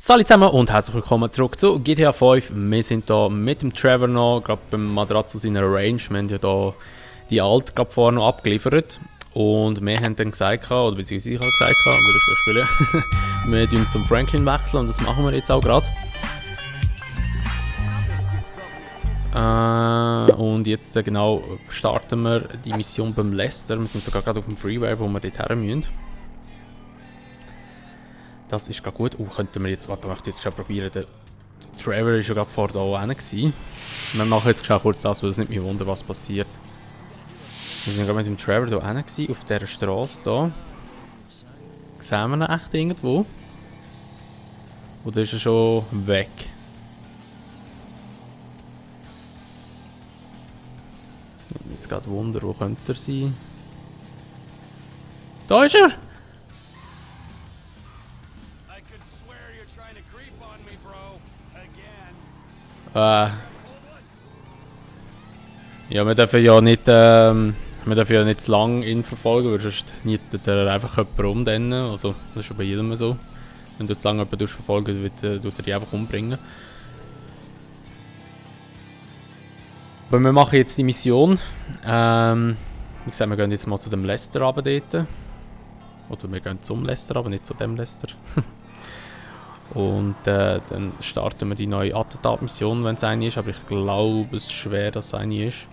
Salut zusammen und herzlich willkommen zurück zu GTA 5. Wir sind hier mit dem Trevor noch, gerade beim Matratzo seiner Range. Wir haben ja hier die alte gerade vorher noch abgeliefert. Und wir haben dann gesagt, oder beziehungsweise ich habe gesagt, würde ich ja spielen, wir tun zum Franklin wechseln und das machen wir jetzt auch gerade. Und jetzt genau starten wir die Mission beim Lester. Wir sind sogar gerade auf dem Freeway, wo wir dort her müssen. Das ist gerade gut. Könnten wir jetzt, warte, ich möchte jetzt schon probieren. Der Trevor war ja gerade vor da hinten gewesen. Wir machen jetzt kurz das, weil es nicht mehr wundert, was passiert. Wir sind gerade mit dem Trevor da hinten gewesen, auf dieser Straße da. Sehen wir ihn echt irgendwo? Oder ist er schon weg? Jetzt gerade Wunder, wo könnte er sein? Da ist er! Ja, wir dürfen ja nicht, zu lange ihn verfolgen, weil sonst nietet er einfach jemanden um. Dann. Also, das ist ja bei jedem so. Wenn du zu lange jemanden verfolgen tut er dich einfach umbringen. Aber wir machen jetzt die Mission. Wie gesagt, wir gehen jetzt mal zu dem Lester runter dort. Oder wir gehen zum Lester, aber nicht zu dem Lester. Und dann starten wir die neue Attentat-Mission, wenn es eine ist, aber ich glaube es ist schwer, dass es eine ist.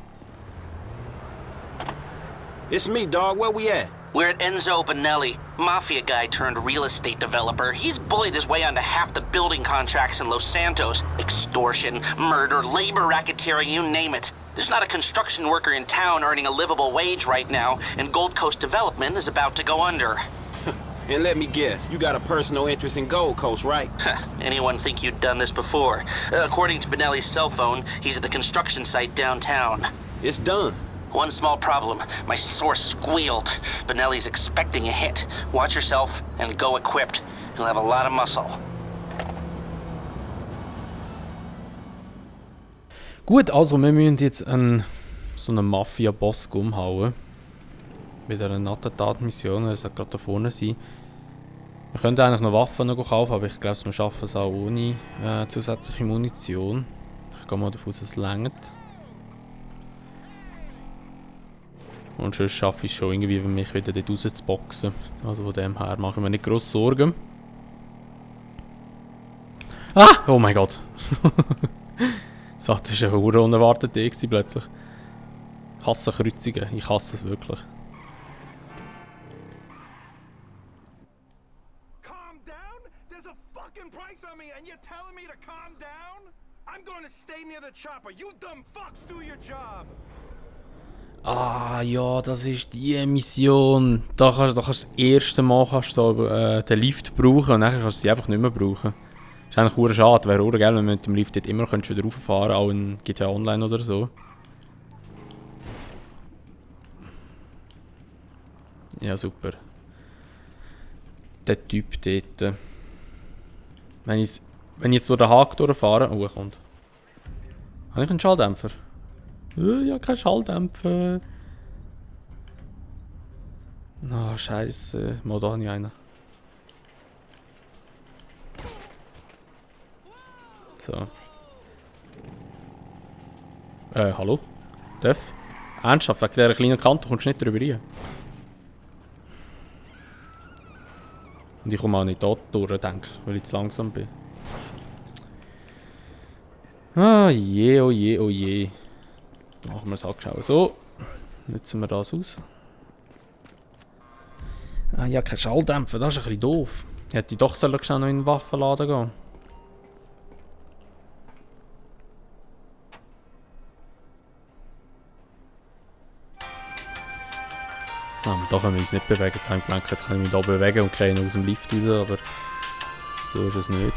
It's me, dog. Where we at? We're at Enzo Benelli, mafia guy turned real estate developer. He's bullied his way onto half the building contracts in Los Santos. Extortion, murder, labor racketeering, you name it. There's not a construction worker in town earning a livable wage right now, and Gold Coast Development is about to go under. And let me guess, you got a personal interest in Gold Coast, right? Anyone think you'd done this before? According to Benelli's cell phone, he's at the construction site downtown. It's done. One small problem. My source squealed. Benelli's expecting a hit. Watch yourself and go equipped. You'll have a lot of muscle. Gut, also wir müssen jetzt so einen Mafia-Boss umhauen. Mit einer Attentat-Mission, er sollte gerade da vorne sein. Wir können eigentlich noch Waffen noch kaufen, aber ich glaube, wir schaffen es auch ohne zusätzliche Munition. Ich gehe mal davon aus, es reicht. Und sonst schaffe ich es schon irgendwie, mich wieder dort rauszuboxen. Also von dem her mache ich mir nicht grosse Sorgen. Ah! Oh mein Gott! So, das war eine unerwartete Idee plötzlich. Ich hasse Kreuzungen, ich hasse es wirklich. Ah ja, das ist die Mission. Da kannst du das erste Mal den Lift brauchen und dann kannst du sie einfach nicht mehr brauchen. Das ist eigentlich verdammt schade. Wäre verdammt geil, wenn man mit dem Lift dort immer wieder rauffahren, auch in GTA Online oder so. Ja, super. Der Typ dort. Wenn ich jetzt durch den Haken durchfahre... Oh, er kommt. Habe ich einen Schalldämpfer? Ja, kein Schalldämpfer. Ah, oh, scheiße. Mal da habe ich einen. So. Hallo? Def? Ernsthaft, wegen dieser kleinen Kante kommst du nicht drüber rein. Und ich komme auch nicht dort durch, denke ich, weil ich zu langsam bin. Ah je, oh je, oh je. Machen wir es angeschaut. So, nutzen wir das aus. Ah ja, kein Schalldämpfer, das ist ein bisschen doof. Ich hätte doch schnell noch in den Waffenladen gehen. Ah, da können wir uns nicht bewegen. Jetzt habe ich gemerkt, jetzt kann ich mich da bewegen und kriege aus dem Lift raus, aber so ist es nicht.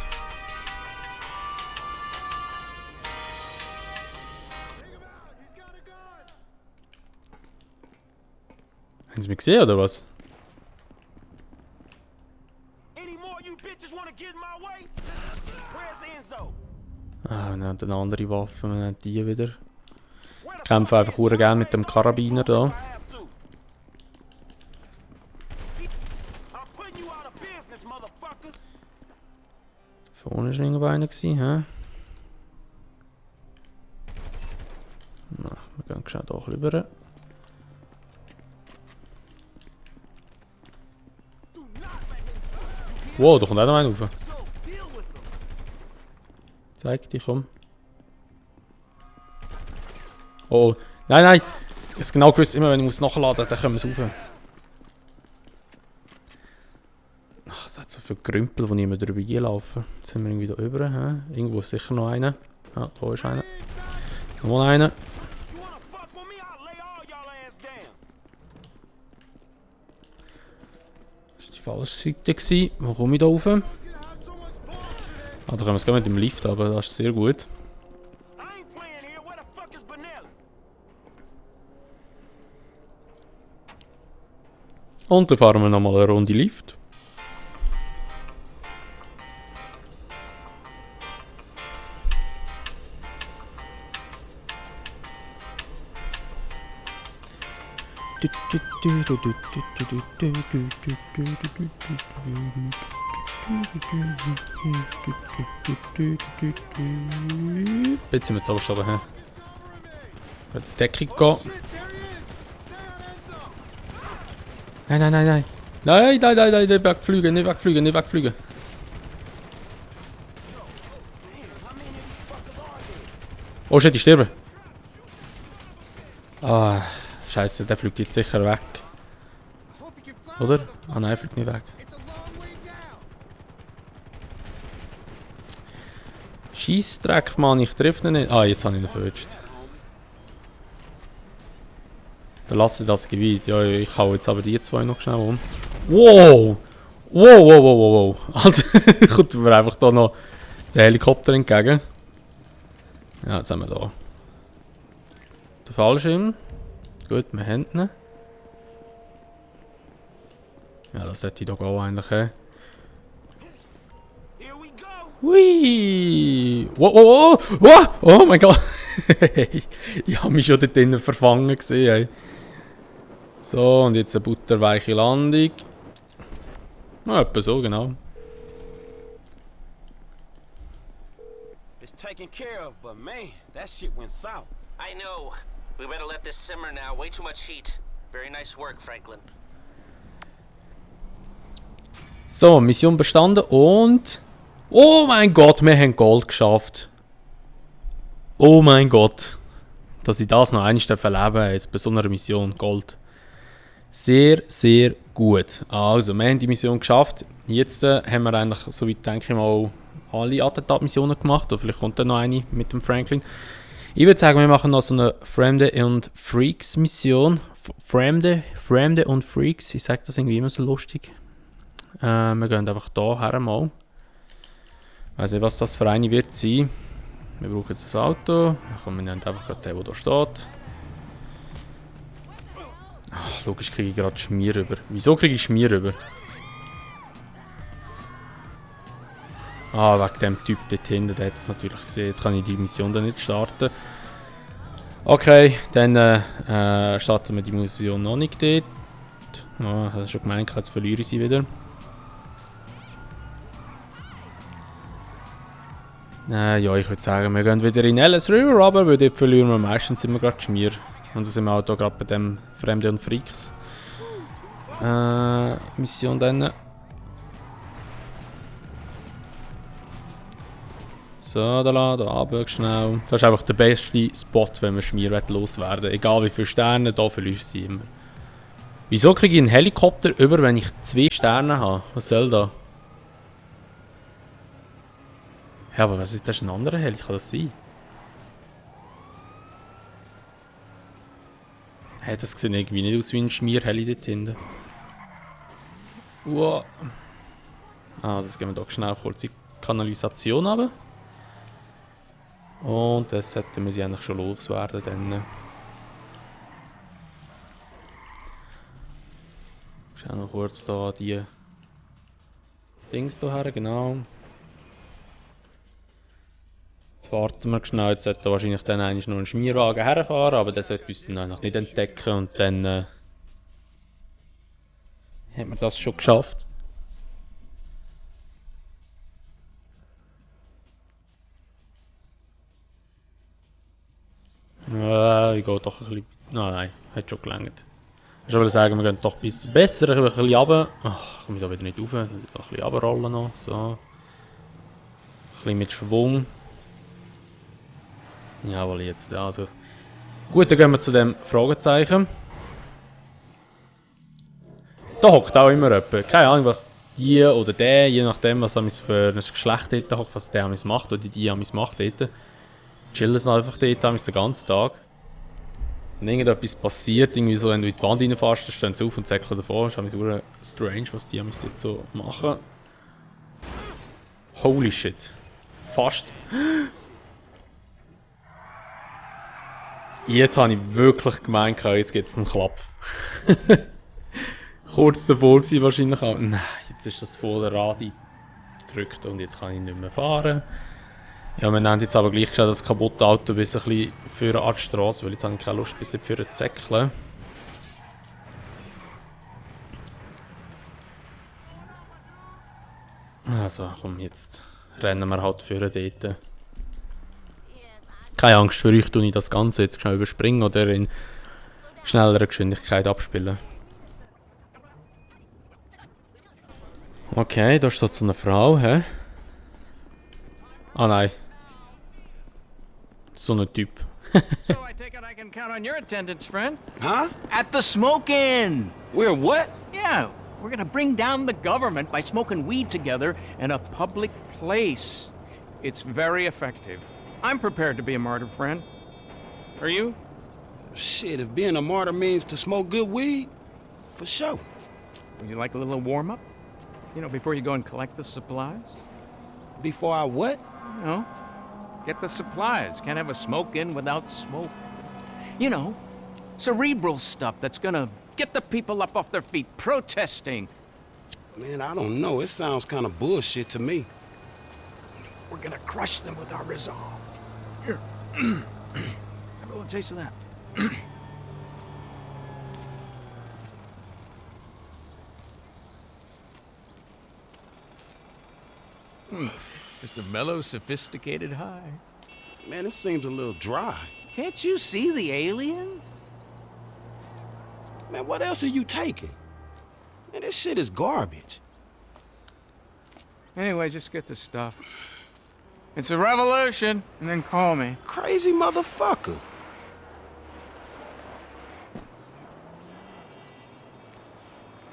Haben Sie mich gesehen, oder was? Ah, wir haben eine andere Waffe, wir haben die wieder. Ich kämpfe einfach sehr gerne mit dem Karabiner da. Vorne war irgendwo einer, hä? Na, wir gehen schnell hier rüber. Wow, da kommt auch noch einer rauf. Zeig dich, komm. Oh, nein, nein! Ich habe genau gewusst, immer wenn ich nachladen muss, dann kommen wir rauf. Ach, das hat so viele Grümpel, die nicht mehr drüber einlaufen. Jetzt sind wir irgendwie da rüber. Hä? Irgendwo ist sicher noch einer. Ja, da ist einer. Noch einer. Das war die falsche Seite gewesen. Wo komme ich da rauf? Ah, da können wir es mit dem Lift, aber das ist sehr gut. Und dann fahren wir nochmal eine Runde Lift. Jetzt sind wir zu oben, hä? Die Deckung gehen. Nein, nein, nein, nein. Nein, nein, nein, nein, nicht wegfliegen, nicht wegfliegen, nicht wegfliegen. Oh shit, ich sterbe. Ah, scheiße, der fliegt jetzt sicher weg. Oder? Ah nein, er fliegt nicht weg. Scheissdreck, Mann, ich treffe ihn nicht. Ah, jetzt habe ich ihn verwünscht. Verlasse das Gebiet. Ja, ich hau jetzt aber die zwei noch schnell um. Wow! Wow, wow, wow, wow, wow. Also, kommt mir einfach da noch der Helikopter entgegen. Ja, jetzt haben wir da den Fallschirm. Gut, wir haben ihn. Ja, das sollte ich doch auch eigentlich haben. Hui! Wow, wow, wow, wow! Oh mein Gott! Ich habe mich schon dort drinnen verfangen gesehen. Ey. So, und jetzt eine butterweiche Landung. Ja, etwa so, genau. It's taken care of, but man, that shit went south. I know. We better let this simmer now. Way too much heat. Very nice work, Franklin. So, Mission bestanden und... Oh mein Gott, wir haben Gold geschafft. Oh mein Gott. Dass ich das noch einmal erleben jetzt bei so einer Mission Gold. Sehr, sehr gut. Also, wir haben die Mission geschafft. Jetzt haben wir eigentlich, soweit denke ich mal, alle Attentat-Missionen gemacht. Oder vielleicht kommt dann noch eine mit dem Franklin. Ich würde sagen, wir machen noch so eine Fremde und Freaks Mission. Fremde und Freaks. Ich sage das irgendwie immer so lustig. Wir gehen einfach hier her mal. Ich weiß nicht, was das für eine wird sein. Wir brauchen jetzt ein Auto. Wir nehmen einfach den, der hier steht. Ach, logisch kriege ich gerade Schmier rüber. Wieso kriege ich Schmier rüber? Ah, wegen dem Typ dort hinten, der hat das natürlich gesehen. Jetzt kann ich die Mission dann nicht starten. Okay, dann starten wir die Mission noch nicht dort. Ah, hast du schon gemeint, jetzt verliere ich sie wieder. Ja, ich würde sagen, wir gehen wieder in Ellis River, aber weil dort verlieren wir meistens immer gerade Schmier. Und da sind wir auch hier gerade bei dem Fremde und Freaks Mission dann. So, da runter, schnell. Das ist einfach der beste Spot, wenn man Schmier loswerden will. Egal wie viele Sterne, da verliert sie immer. Wieso kriege ich einen Helikopter über, wenn ich 2 Sterne habe? Was soll da? Ja, aber was ist das? Ein anderer Heli? Kann das sein? Hey, das sieht irgendwie nicht aus wie ein Schmierheli dort hinten. Wow. Ah, das gehen wir doch schnell kurz in die Kanalisation runter. Und das sollten wir sie eigentlich schon loswerden dann. Schau noch kurz da die Dings hierher, genau. Jetzt warten wir schnell, jetzt sollte wahrscheinlich dann eigentlich noch ein Schmierwagen herfahren, aber der sollte uns dann noch nicht entdecken und dann hat man das schon geschafft. ich gehe doch ein bisschen... Nein, hat schon gelangt. Ich würde sagen, wir gehen doch ein bisschen besser, ein bisschen runter. Ach, ich komme da wieder nicht rauf. Ein bisschen runterrollen noch, so. Ein bisschen mit Schwung. Jawohl, jetzt, ja, also... Gut, dann gehen wir zu dem Fragezeichen. Da hockt auch immer jemand. Keine Ahnung, was die oder der, je nachdem, was für ein Geschlecht dort hockt, was der macht oder die macht dort. Chillen sie einfach dort den ganzen Tag. Wenn irgendetwas passiert, irgendwie so, wenn du in die Wand reinfährst, dann stehen sie auf und zäckeln davor. Das ist irgendwie strange, was die jetzt so machen. Holy shit. Fast. Jetzt habe ich wirklich gemeint, jetzt gibt es einen Klapp. Kurz davor war wahrscheinlich auch. Nein, jetzt ist das volle Rad gedrückt und jetzt kann ich nicht mehr fahren. Ja, wir nehmen jetzt aber gleich geschaut, das kaputte Auto bis ein bisschen für an die Straße, weil jetzt habe ich keine Lust, bis für zu zäckeln. Also, komm, jetzt rennen wir halt für dort. Keine Angst, für euch tue ich das Ganze jetzt schnell überspringen oder in schnellerer Geschwindigkeit abspielen. Okay, da steht so eine Frau, hä? Ah nein. So ein Typ. So I take it I can count on your attendance, friend. Huh? At the smoke-in. We're what? Yeah, we're gonna bring down the government by smoking weed together in a public place. It's very effective. I'm prepared to be a martyr, friend. Are you? Shit, if being a martyr means to smoke good weed, for sure. Would you like a little warm-up? You know, before you go and collect the supplies? Before I what? You know, get the supplies. Can't have a smoke-in without smoke. You know, cerebral stuff that's gonna get the people up off their feet protesting. Man, I don't know. It sounds kind of bullshit to me. We're gonna crush them with our resolve. Here. Have a little taste of that. Just a mellow, sophisticated high. Man, it seems a little dry. Can't you see the aliens? Man, what else are you taking? Man, this shit is garbage. Anyway, just get the stuff. It's a revolution, and then call me. Crazy motherfucker.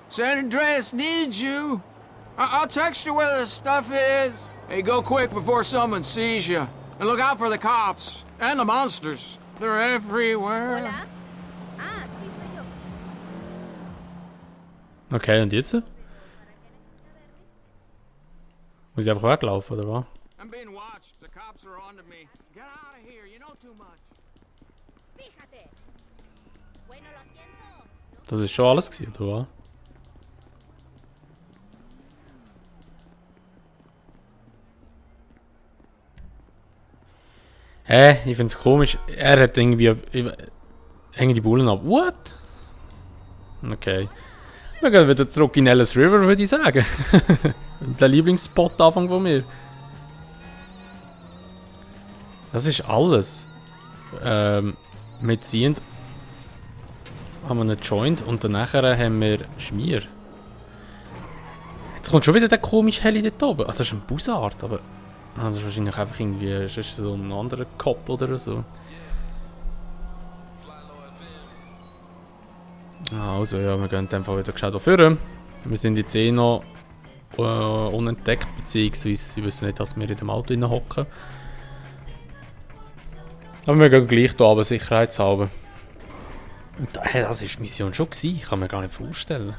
San Andreas needs you. I'll text you where the stuff is. Hey, go quick before someone sees you. And look out for the cops. And the monsters. They're everywhere. Hola. Ah, sí, soy yo. Okay, und jetzt? Muss ich einfach weglaufen, oder was? I'm being watched. The cops are onto me. Get out of here. You know too much. Fíjate. Bueno, lo siento. Das ist schon alles gewesen, oder was? Ich find's komisch. Er hat irgendwie... Hängen die Bullen ab. What? Okay. Wir gehen wieder zurück in Ellis River, würde ich sagen. Der Lieblingsspot Anfang von mir. Das ist alles. Wir ziehen... Haben wir einen Joint und danach haben wir Schmier. Jetzt kommt schon wieder der komische Heli dort oben. Ach, das ist ein Bussard, aber... Ah, das ist wahrscheinlich einfach irgendwie... Das ist so ein anderer Cop oder so. Also ja, wir gehen einfach wieder gescheit auf vorne. Wir sind jetzt eh noch unentdeckt, beziehungsweise sie wissen nicht, dass wir in dem Auto hocken. Aber wir gehen gleich hier runter, sicherheitshalber. Und das war die Mission schon gewesen. Ich kann mir gar nicht vorstellen.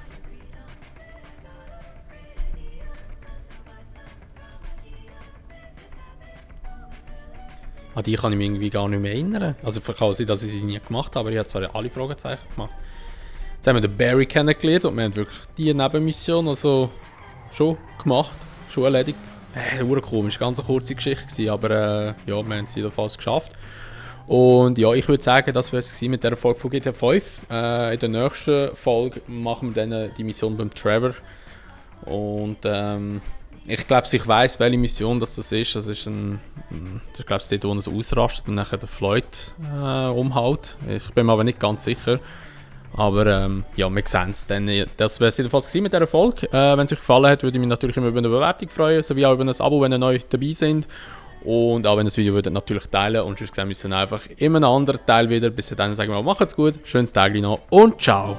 An die kann ich mich irgendwie gar nicht mehr erinnern. Also kann sein, dass ich sie nie gemacht habe, aber ich habe zwar alle Fragezeichen gemacht. Jetzt haben wir den Barry kennengelernt und wir haben wirklich die Nebenmission also schon gemacht, schon erledigt. Komisch, ganz eine kurze Geschichte gewesen, aber ja, wir haben es jedenfalls geschafft. Und ja, ich würde sagen, das wäre es mit der Folge von GTA 5. In der nächsten Folge machen wir dann die Mission beim Trevor. Und ja, Ich glaube, ich weiss, welche Mission das ist. Das ist ich glaube, dort, wo er so ausrastet und nachher den Floyd umhaut. Ich bin mir aber nicht ganz sicher. Aber ja, wir sehen es dann. Das wäre es jedenfalls mit dieser Folge. Wenn es euch gefallen hat, würde ich mich natürlich immer über eine Bewertung freuen, sowie auch über ein Abo, wenn ihr neu dabei seid. Und auch wenn ihr das Video würdet, natürlich teilen. Und sonst sehen wir uns dann einfach in einem anderen Teil wieder. Bis dahin sagen wir, macht's gut, schönes Tag noch und ciao!